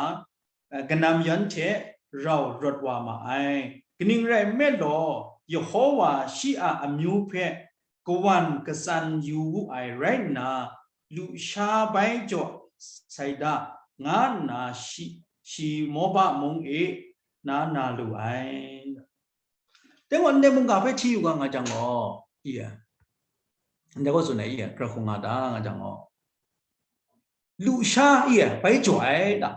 eh, kanam yan hte rau rawt wa ma ai. Kaning rai nme law, Yehowa shi a amyu hpe kawan katsan yu wu ai rai nna, lusha bai jaw sai da, nga nna shi, shi Moba mung e na na lu ai. Dai gaw ndai mungga hpe hti yu ga nga jang gaw, iya, ndai gaw tsun ai, iya, hkra hku nga ta nga jang gaw, lusha, iya, bai jaw ai da.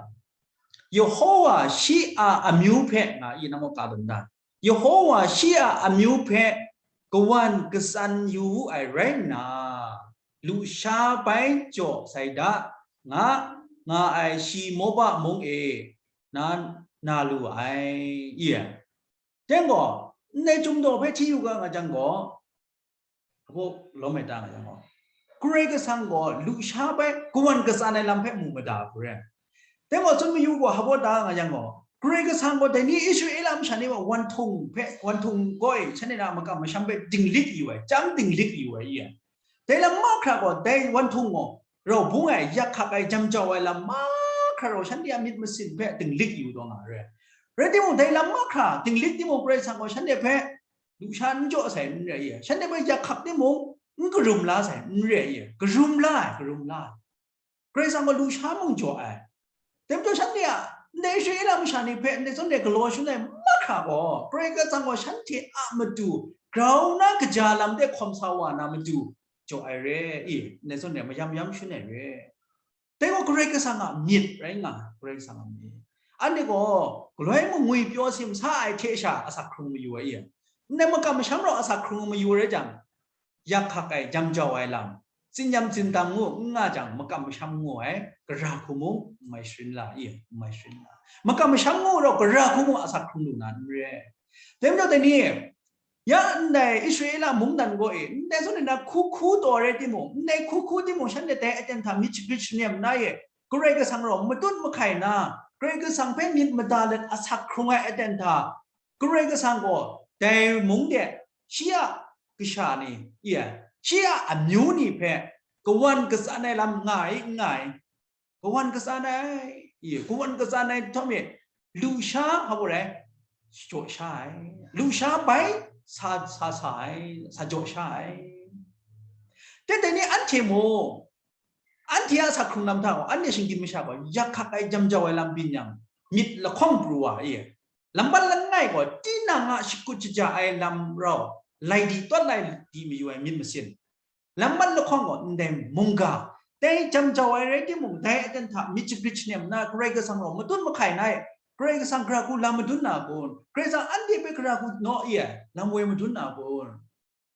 Yehowa shi a amyu hpe nga i, na mawk ka dum da. Yehowa shi a amyu hpe kawan katsan yu wu ai rai nna, lusha bai jaw sai da, nga, nga ai shi Moba mung e na, na lu ai, iya. Dai gaw, ndai Chyum daw hpe hti yu ga nga jang gaw, hpaw lawm ai ta nga jang gaw, Karai Kasang gaw lusha bai kawan katsan ai lam hpe mu mada hku rai. Dai gaw, tsun mayu gaw, hpaw ta nga jang gaw, Karai Kasang gaw dai ni Israela masha ni gaw wanhtung hpe, wanhtung gaw e, shanhte na makam masham hpe dinglik yu ai, chyam dinglik yu ai, iya. Dai lam mahkra gaw, dai wanhtung gaw, rau bung ai, yak hkak ai, jam jau ai lam mahkra rau shanhte a myit masin hpe dinglik yu taw nga re. Rai timung, dai lam mahkra dinglik timung, Karai Kasang gaw shanhte hpe lusha n jaw sai n rai i, shanhte hpe yak hkak timung n karum la sai n rai i, karum la ai, karum la ai. Karai Kasang gaw lusha mung jaw ai. Dai majaw shanhte a, ndai Israela masha ni hpe ndai zawn e galaw shangun ai mahkra gaw, Karai Kasang gaw shanhte a matu grau na kaja lam de hkawm sa wa na matu jaw ai re i, ndai zawn e mayam yam shangun ai re. Dai gaw Karai Kasang a myit rai nga, Karai Kasang a myit. Anhte gaw galoi mung ngwipyaw simsa ai hte sha asak hkrung mayu ai i, ndai makam masham rau asak hkrung mayu rai jang, yak hkak ai, jam jau ai lam, tsinyam tsindam ngu n nga jang, makam masham ngu ai, gara hku mung n mai sharin la i, n mai sharin la. Makam masham ngu rau gara hku mung asak hkrung lu na n re. Dai majaw dai ni, ya ndai Israela mungdan gaw e, ndai zawn e na hku hku taw rai timung, ndai hku hku timung, shanhte dai aten hta myit shagrit shanem na e, Karai Kasang rau matut mahkai na, Karai Kasang hpe myit mada let asak hkrung ai aten hta, Karai Kasang gaw dai mung de shi a kasha ni, iya, shi a amyu ni hpe kawan katsan ai lam nga ai, n nga ai? Kawan katsan ai, iya, kawan katsan ai htawm e, lusha hpa rai, jaw sha ai, lusha bai sa, sa, sa ai, sa jaw sha ai. Teng teng ni anhte mung, anhte a asak hkrung lam hta gaw, anhte shinggyim masha gaw, yak hkak ai, jam jau ai lam byin yang, myit lahkawng pru wa ai, lamban langai gaw, tinang a shakut shaja ai lam rau, lai di tawt lai di mayu ai myit masin. Lamban lahkawng gaw, ndai mungga, dai jam jau ai rai timung, dai aten hta myit shagrit shanem nna, Karai Kasang rau matut mahkai na e, Karai Kasang gara hku lam madun na kun? Karai Kasang anhte hpe gara hku naw e ai, lam woi madun na kun?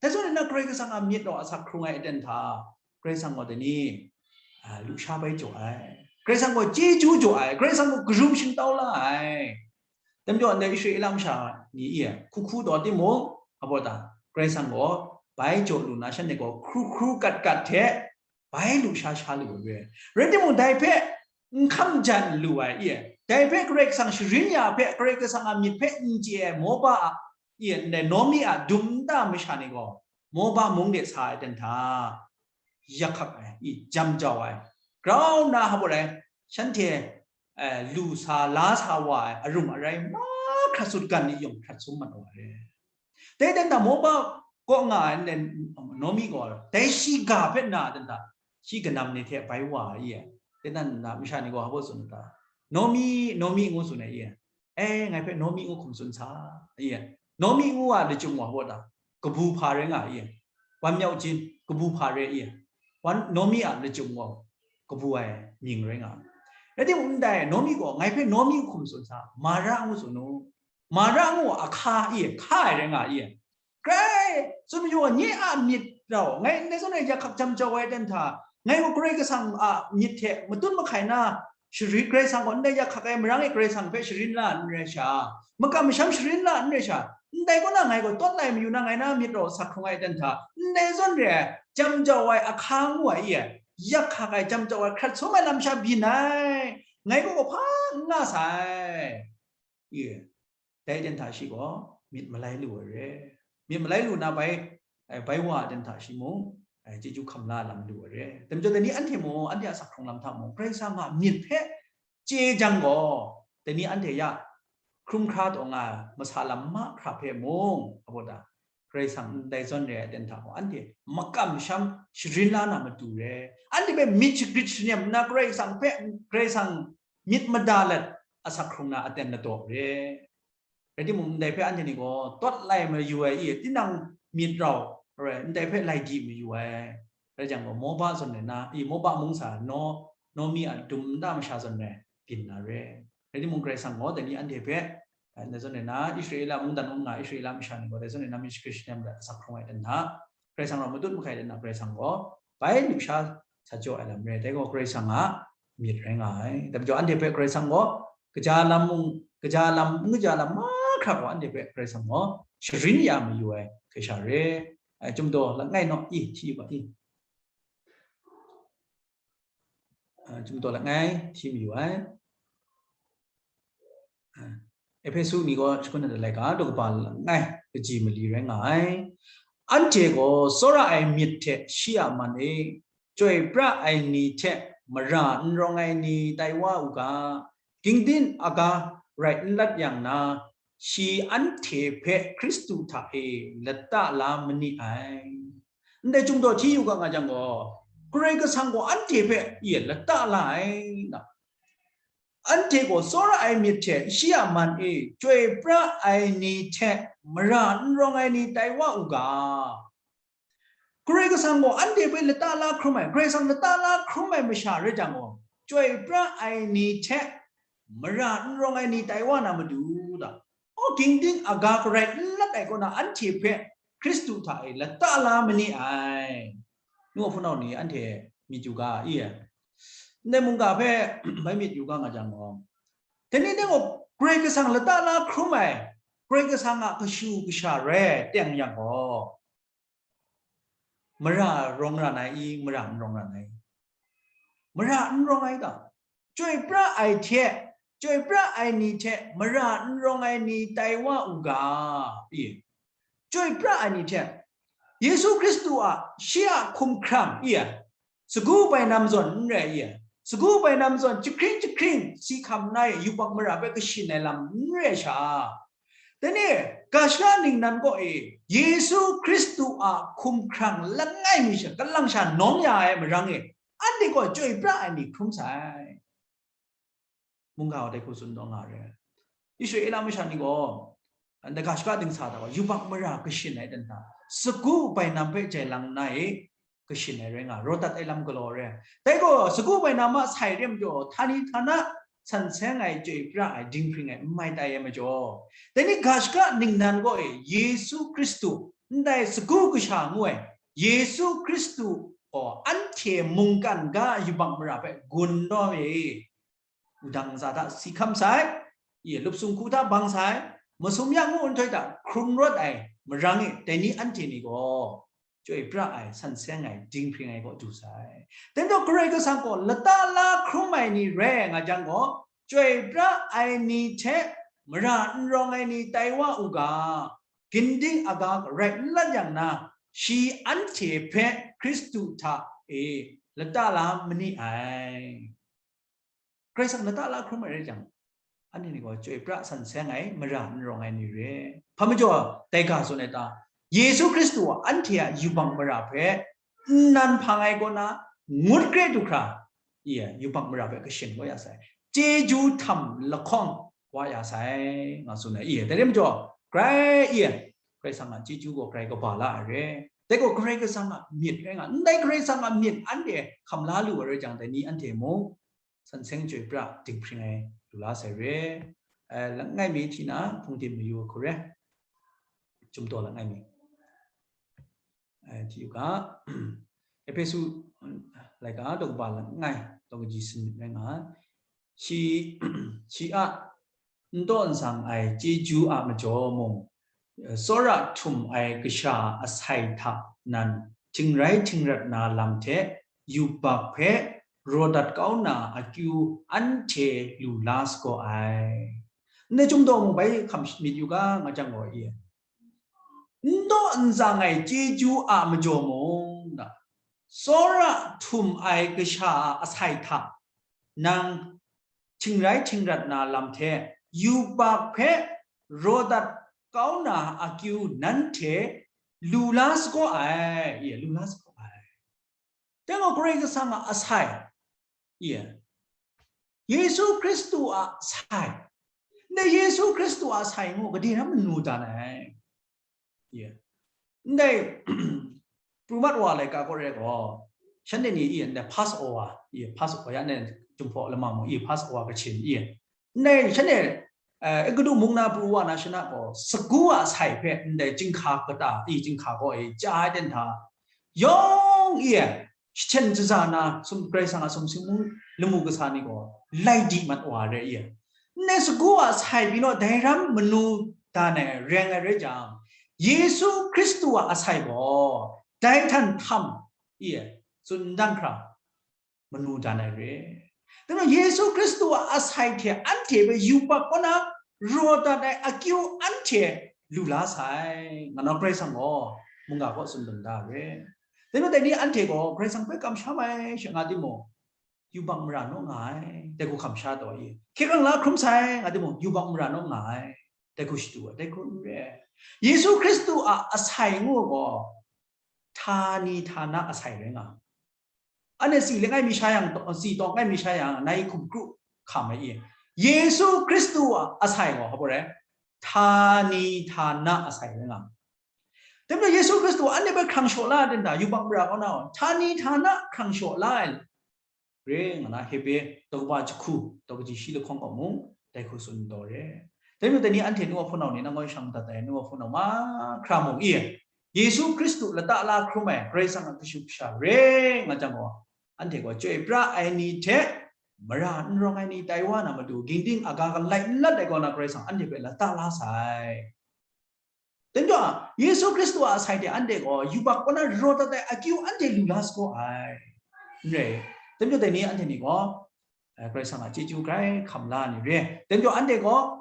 Dai zawn e na Karai Kasang a myit rau asak hkrung ai aten hta, Karai Kasang gaw dai ni, a, lusha bai jaw ai. Karai Kasang gaw chyeju jaw ai, Karai Kasang gaw karum shingtau la ai. Dai majaw ndai Israela masha ni e, hku hku taw timung, a baw ta, Karai Kasang gaw bai jaw lu na shanhte gaw hkru hkru kat kat hte bai lu sha sha lu ai. Rai timung, dai hpe n hkam jan lu ai e, dai hpe Karai Kasang sharin ya hpe, Karai Kasang a myit hpe n chye ai Moba a, e, ndai Naomi a dum nta masha ni gaw, Moba mung de sa ai ten hta, yak hkak ai, i, jam jau ai, grau nna, hpa rai, shanhte, eh, lu sa, la sa wa ai, arung arai mahkra sut gan ni yawng hkrat sum mat wa ai. Dai dan da, Moba kaw nga ai ndai Naomi gaw, dai shi ga hpe na dan da, shi kanam ni hte bai wa ai e. Dai dan da, masha ni gaw hpa tsun da, Naomi, Naomi ngu tsun ai e. E, ngai hpe Naomi ngu hkum tsun sa, e. Naomi ngu a lachyum wa hpa da, kabu hpa rai nga e. Wan myau jin, kabu hpa rai e. Wan Naomi a lachyum wa, kabu ai mying rai nga. Rai timung, ndai Naomi gaw ngai hpe Naomi ngu hkum tsun sa, Mara ngu tsun u. Mara ngu a hka e, hka ai rai nga e. Grai, tsun mayu, nye a myit rau, ngai ndai zawn e yak hkak jam jau ai ten hta, ngai gaw Karai Kasang a myit hte matut mahkai na, sharin, Karai Kasang gaw ndai yak hkak ai marang e Karai Kasang hpe sharin la n rai sha, makam masham sharin la n rai sha, ndai kaw na ngai gaw tawt lai mayu na, ngai na myit rau sak hkrung ai ten hta, ndai zawn re ai, jam jau ai ahka ngu ai e, yak hkak ai, jam jau ai, hkrat sum ai lam sha byin ai, ngai gaw hpa n nga sai. E, dai ten hta shi gaw myit malai lu ai re. Myit malai lu na bai, eh, bai wa ten hta shi mung, eh, chyeju hkam la lam lu ai re. Dai majaw, dai ni anhte mung, anhte a sak hkrung lam hta mung, Karai Kasang a myit hpe chye jang gaw, dai ni anhte ya hkrum hkra taw nga ai masa lam mahkra hpe mung, a baw ta, Karai Kasang ndai zawn re ai ten hta gaw, anhte makam masham sharin la na matu re. Anhte hpe myit shagrit shanem nna, Karai Kasang hpe, Karai Kasang myit mada let asak hkrung na aten ladaw re. Rai timung, ndai hpe anhte ni gaw tawt lai mayu ai e, tinang myit rau, rai, ndai hpe lai di mayu ai. Rai jang gaw, Moba zawn rai na, i, Moba mung sa, Naw-, Naomi a dum nta masha zawn rai byin na re. Rai timung, Karai Kasang gaw dai ni anhte hpe, eh, ndai zawn rai na, Israela mungdan mung nga, Israela masha ni gaw dai zawn rai na myit shagrit shanem let asak hkrung ai ten hta, Karai Kasang rau matut mahkai ten hta, Karai Kasang gaw bai lusha sa jaw ai lam rai, dai gaw Karai Kasang a myit rai nga ai. Dai majaw, anhte hpe Karai Kasang gaw kaja lam mung, kaja lam, n kaja lam mahkra gaw anhte hpe Karai Kasang gaw sharin ya mayu ai hkrai sha re. Ai, Chyum Daw langai naw i, hti wa i. Ah, Chyum Daw langai hti mayu ai. Ah, Ehpesu ni gaw shi kun ai laika daw kaba langai kaji mali rai nga ai. Anhte gaw tsawra ai myit hte shi a man e, chyoi pra ai ni hte mara n rawng ai ni tai wa u ga, gingdin aga rai n lat yang na, shi anhte hpe Hkristu hta e lata la ma ni ai. Ndai Chyum Daw hti yu ga nga jang gaw, Karai Kasang gaw anhte hpe e lata la ai, na. Anhte gaw tsawra ai myit hte shi a man e chyoi pra ai ni hte mara n rawng ai ni tai wa u ga. Karai Kasang gaw anhte hpe lata la hkrum ai, Karai Kasang lata la hkrum ai masha rai jang gaw, chyoi pra ai ni hte mara n rawng ai ni tai wa na matu da, o, gingdin aga garai n lat ai kaw na, anhte hpe Hkristu hta e lata la ma ni ai. Nu hpunau ni anhte myit yu ga i e. Ndai mungga hpe bai myit yu ga nga jang gaw, dai ni dai gaw Karai Kasang lata la hkrum ai, Karai Kasang a kashu kasha rai teng yang gaw, mara rawng ran ai i, mara n rawng ran ai? Mara n rawng ai ga, chyoi pra ai hte, chyoi pra ai ni hte mara n rawng ai ni tai wa u ga, i, chyoi pra ai ni hte, Yesu Hkristu a, shi a hkumhkrang, i, sagu bainam zawn n rai, i, sagu bainam zawn jahkring jahkring si hkam na e yubak mara hpe kashin ai lam n rai sha, dai ni, ga shaka ningnan kaw e Yesu Hkristu a hkumhkrang langai mi sha, kalang sha nawng ya ai marang e, anhte gaw chyoi pra ai ni hkrum sai. Mungga wa dai hku tsun taw nga re. Israela masha ni gaw, ndai ga shaka dingsa hta gaw, yubak mara kashin ai dan hta, sagu bainam hpe jai lang nna e, kashin ai rai nga, rawt dat ai lam galaw re. Dai gaw, sagu bainam a sai re majaw, htani htana san seng ai, chyoi pra ai, dinghpring ai, n mai tai ai majaw, dai ni ga shaka ningnan kaw e, Yesu Hkristu, ndai sagu kasha ngu ai, Yesu Hkristu gaw anhte mungkan ga yubak mara hpe gun taw e. Wudang ntsa hta si hkam sai, i lup sung hku hta bang sai, masum ya ngu nhtoi hta hkrung rawt ai marang e, dai ni anhte ni gaw chyoi pra ai, san seng ai, dinghpring ai kaw du sai. Dai majaw Karai Kasang gaw lata la hkrum ai ni rai nga jang gaw, chyoi pra ai ni hte mara n rawng ai ni tai wa u ga, ginding aga rai n lat yang na, shi anhte hpe Hkristu hta e lata la ma ni ai. Karai Kasang lata la hkrum ai rai jang, anhte ni gaw chyoi pra san seng ai, mara n rawng ai ni re. Hpa majaw dai ga tsun ai ta, Yesu Hkristu a anhte a yubak mara hpe nnan hpang ai kaw na ngut kre du hkra, i yubak mara hpe kashin kau ya sai, chyeju htam lahkawng wa ya sai, nga tsun ai. I dai re majaw, grai i Karai Kasang a chyeju gaw grai kaba la ai re. Dai gaw Karai Kasang a myit rai nga, ndai Karai Kasang a myit anhte hkam la lu ai rai jang, dai ni anhte mung san seng chyoi pra dinghpring ai lu la sai re. Eh, langai mi hti na hpung tim mayu ai hku re. Chyum taw langai mi. Eh, hti u ga, Ehpesu laika daw kaba langai, daw kaji sanit rai nga, shi, shi a n taw n sang ai chyeju a majaw mung, tsawra htum ai kasha a asai hta nan htingrai htingrat na lam hte yubak hpe raw dat kau na akyu anhte lu la sagaw ai. Ndai Chyum taw mung bai hkam myit yu ga, nga jang gaw i, n taw n sang ai chyeju a majaw mung, tsawra htum ai kasha a asai hta nang htingrai htingrat na lam hte yubak hpe raw dat kau na akyu nanhte lu la sagaw ai, i lu la sagaw ai. Dai gaw Karai Kasang a asai, i Yesu Hkristu a asai, ndai Yesu Hkristu a asai ngu gade ram manu dan ai. Ye. Ndai pru mat wa laika kaw re gaw, shanhte ni i ndai Passover, i Passover ya ndai Jinghpaw lama mung i Passover kachin i ndai shanhte, eh, Egiptu mung na pru wa na shana gaw, sagu a sai hpe ndai chyinghka kata i chyinghka gaw e chya ai ten hta, yawng i shahten shaza na sum Karai Kasang a sumsing mung lamu kasa ni gaw lai di mat wa re i, ndai sagu a sai pyi naw dai ram manu dan ai reng ai rai jang, Yesu Hkristu a asai gaw dai htan htam i tsun dan hkra manu dan ai re. Dai majaw Yesu Hkristu a asai hte anhte hpe yubak kaw na raw dat ai akyu anhte lu la sai, nga na Karai Kasang gaw mungga kaw tsun dum da re. Dai majaw dai ni anhte gaw Karai Kasang hpe kamsham ai sha nga timung, yubak mara naw nga ai, dai hku kamsham taw i. Hkye hkrang la hkrum sai nga timung, yubak mara naw nga ai, dai hku shadu ai, dai hku n re ai. Yesu Hkristu a asai ngu gaw, htani htana asai rai nga. Anhte si langai mi sha yang, si tawng ai mi sha yang, nai hkum kru hkam ai i. Yesu Hkristu a asai gaw, hpa rai, htani htana asai rai nga. Dai majaw Yesu Hkristu anhte hpe hkrang shaw la ai ten hta, yubak mara kaw na, htani htana hkrang shaw la ai re, nga na Hebre daw kaba jahku, daw kaji shi lahkawng kaw mung, dai hku tsun taw re. Dai majaw dai ni anhte nu wa hpunau ni, nang gaw shang dat ai nu wa hpunau mahkra mung i, Yesu Hkristu lata la hkrum ai Karai Kasang a kashu kasha re nga jang gaw, anhte gaw chyoi pra ai ni hte mara n rawng ai ni tai wa na matu, ginding aga galai n lat ai kaw na Karai Kasang anhte hpe lata la sai. Dai majaw, Yesu Hkristu a asai hte anhte gaw yubak kaw na raw dat ai akyu anhte lu la sagaw ai. N rai, dai majaw dai ni anhte ni gaw, eh, Karai Kasang a chyeju grai hkam la ni re. Dai majaw anhte gaw,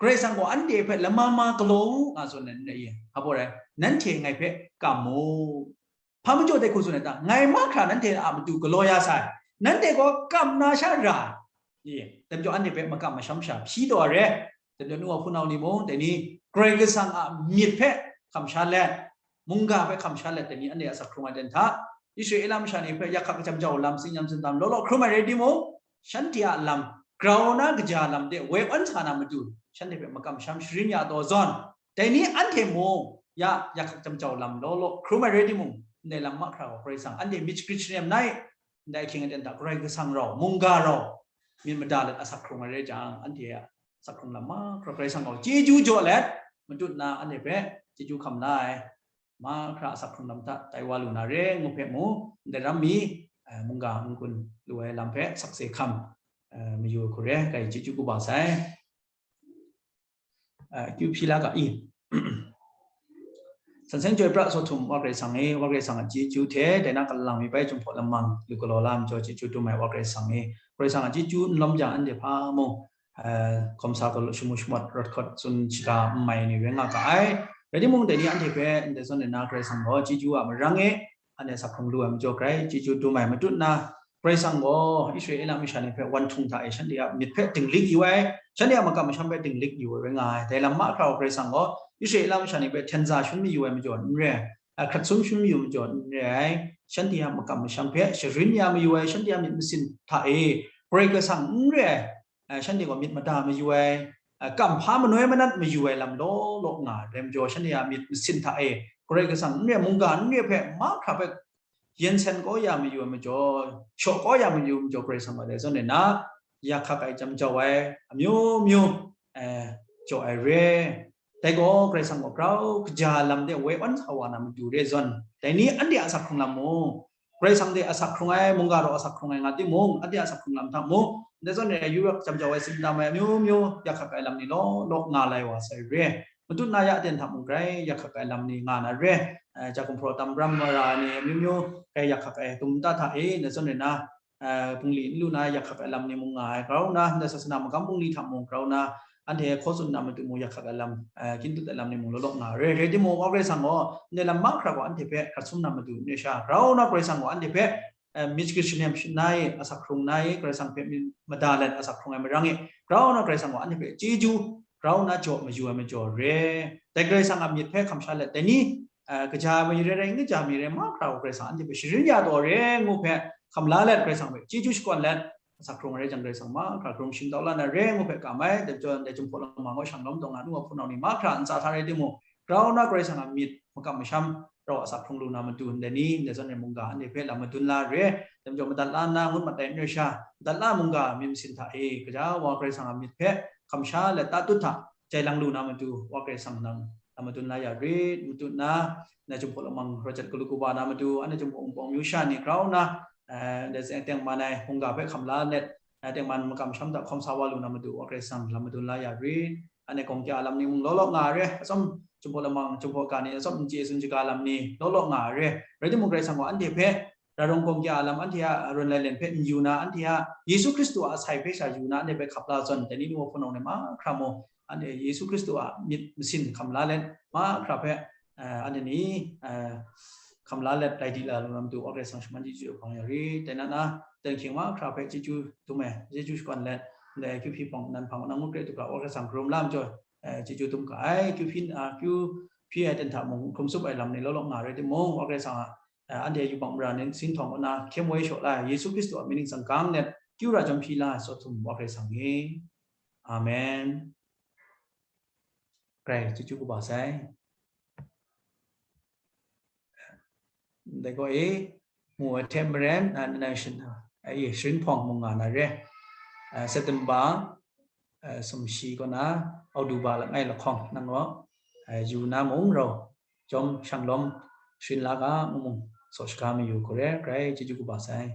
Karai Kasang gaw anhte hpe lama ma galaw u nga tsun ai n rai i. Hpa rai, nanhte ngai hpe kam mu. Hpa majaw dai hku tsun ai ta, ngai mahkra nanhte a matu galaw ya sai, nanhte gaw kam na sha ra ai. Ye, dai majaw anhte hpe makam masham sha hpyi taw ai re. Dai majaw nu wa hpunau ni mung, dai ni Karai Kasang a myit hpe hkam sha let, mungga hpe hkam sha let, dai ni anhte a asak hkrung ai ten hta, Israela masha ni hpe yak hkak kachyam jau lam, tsin yam tsin tam law law hkrum ai rai timung, shanhte a lam, grau na kaja lam de woi awn sa na matu, shanhte hpe makam masham sharin ya taw zawn, dai ni anhte mung ya yak hkak kachyam jau lam law law hkrum ai rai timung, ndai lam mahkra gaw Karai Kasang anhte myit shagrit shangrem nai, ndai ahkying aten hta Karai Kasang rau, mungga rau, myit mada let asak hkrung ai rai jang, anhte a asak hkrung lam mahkra Karai Kasang gaw chyeju jaw let, matut na anhte hpe chyeju hkam la ai. mahkra asak hkrung lam hta tai wa lu na re ngu hpe mu, ndai ram mi, eh, mungga n-gun lu ai lam hpe sakse hkam, eh, mayu ai hku re, kai chyeju kaba sai. Eh, kyu hpyi la ga i. San seng joi pra saw htum Wa Karai Kasang e, Wa Karai Kasang a chyeju hte, dai na kalang mi bai Jinghpaw Lamang lu galaw la ai majaw chyeju dum ai Wa Karai Kasang e, Karai Kasang a chyeju n lawm jang anhte hpa mung, eh, hkawm sa gaw shamu shamawt rawt hkawt tsun shaga n mai ni rai nga ga ai. Rai timung, dai ni anhte hpe ndai zawn e na Karai Kasang gaw chyeju a marang e, anhte asak hkrung lu ai majaw grai chyeju dum ai matut na, Karai Kasang gaw Israela masha ni hpe wan htung hta e shanhte a myit hpe dinglik yu ai, shanhte a makam masham hpe dinglik yu ai rai nga ai. Dai lam mahkra wa Karai Kasang gaw Israela masha ni hpe hten za shangun mayu ai majaw n re ai, a, hkrat sum shangun mayu majaw n re ai, shanhte a makam masham hpe sharin ya mayu ai, shanhte a myit masin hta e Karai Kasang n re ai, a, shanhte gaw myit mada mayu ai, a, kamhpa manoi manat mayu ai lam law law nga ai majaw, shanhte a myit masin hta e Karai Kasang n re ai, mungga n re ai hpe mahkra hpe yen sen kau ya mayu ai majaw, shaw kau ya mayu ai majaw, Karai Kasang a dai zawn e na, yak hkak ai, jam jau ai, amyu myu, eh, jaw ai re. Dai gaw Karai Kasang gaw grau kaja lam de woi awn sa wa na matu re zawn, dai ni anhte a asak hkrung lam mung, Karai Kasang de asak hkrung ai, mungga rau asak hkrung ai nga timung, anhte a asak hkrung lam hta mung, dai zawn e yurak jam jau ai, tsin tam ai, amyu myu yak hkak ai lam ni law law nga lai wa sai re. Matut na ya aten hta mung grai yak hkak ai lam ni nga na re. Eh, ja gumhpraw tam ram mara ni amyu myu grai yak hkak ai, tum ta hta e, dai zawn e na, eh, bungli n lu na yak hkak ai lam ni mung nga ai, grau na, ndai sasana magam bungli hta mung grau na, anhte hkaw tsun na matu mung yak hkak ai lam, eh, kyin tut ai lam ni mung law law nga ai re. Rai timung, Wa Karai Kasang gaw ndai lam mahkra gaw anhte hpe hkrat sum na matu n re sha, grau na Karai Kasang gaw anhte hpe, eh, myit shagrit shanem shanai, asak hkrung nai, Karai Kasang hpe myit mada let asak hkrung ai marang e, grau na Karai Kasang gaw anhte hpe chyeju grau na jaw mayu ai majaw re. Dai Karai Kasang a myit hpe hkam sha let, dai ni, eh, kaja mi rai rai, n kaja mi rai, mahkra wa Karai Kasang anhte hpe sharin ya taw re ngu hpe hkam la let, Karai Kasang hpe chyeju shakawn let, asak hkrung ai rai jang, Karai Kasang mahkra hkrung shingtau la na re ngu hpe kam ai. Dai majaw, dai Jinghpaw Lamang gaw shanglawm taw nga nu wa hpunau ni mahkra ntsa hta rai timung, grau na Karai Kasang a myit makam masham rau asak hkrung lu na matu, ndai ni, ndai zawn e mungga anhte hpe lam madun la re. Dai majaw, madat la nna ngut mat ai n rai sha, madat la mungga myit masin hta e, gaja wa Karai Kasang a myit hpe hkam sha let, tatut hta jai lang lu na matu, Wa Karai Kasang nang lam madun la ya rit. Matut na, na Jinghpaw Lamang rawt jat galu kaba na matu, anhte Jinghpaw Wunpawng myu sha ni grau na, eh, ndai teng man ai mungga hpe hkam la let, eh, tengman makam masham hta hkawm sa wa lu na matu, Wa Karai Kasang lam madun la ya rit. Anhte gawng kya lam ni mung law law nga ai re, atsawm Jinghpaw Lamang, Jinghpaw ga ni atsawm n chye tsun shaga lam ni law law nga ai re. Rai timung, Karai Kasang gaw anhte hpe ra rawng gawng kya lam, anhte a rawn lailyen hpe n yu na, anhte a Yesu Hkristu a asai hpe sha yu na, anhte hpe hkap la zawn, dai ni nu wa hpunau ni mahkra mung, anhte Yesu Hkristu a myit masin hkam la let, mahkra hpe, eh, anhte ni, eh, hkam la let, lai di la lu na matu, Wa Karai Kasang shaman chyeju hpang ya rit. Dai na na, dan hkying mahkra hpe chyeju dum ai, chyeju shakawn let, ndai akyu hpyi hpawng nan hpang na ngut hkra du hkra, Wa Karai Kasang karum la majaw, eh, chyeju dum ga ai. Akyu hpyi, akyu hpyi ai ten hta mung hkrum tsup ai lam ni law law nga ai rai timung, Wa Karai Kasang a, eh, anhte yubak mara ni singhtaw kaw na hkyen woi shaw la ai, Yesu Hkristu a mying ning tsang gang let, kyu ra jawm hpyi la ai saw htum Wa Karai Kasang e. Amen. Grai chyeju kaba sai. Dai gaw e, mu ai hte maren, ah, nang shin, ah, e, sharin hpawng mung nga na re. Ah, September, ah, sumshi kaw na, October langai lahkawng nang gaw, ah, yu na mung rau, jawm shanglawm sharin la ga, ngu mung, saw shaga mayu hku re, grai chyeju kaba sai.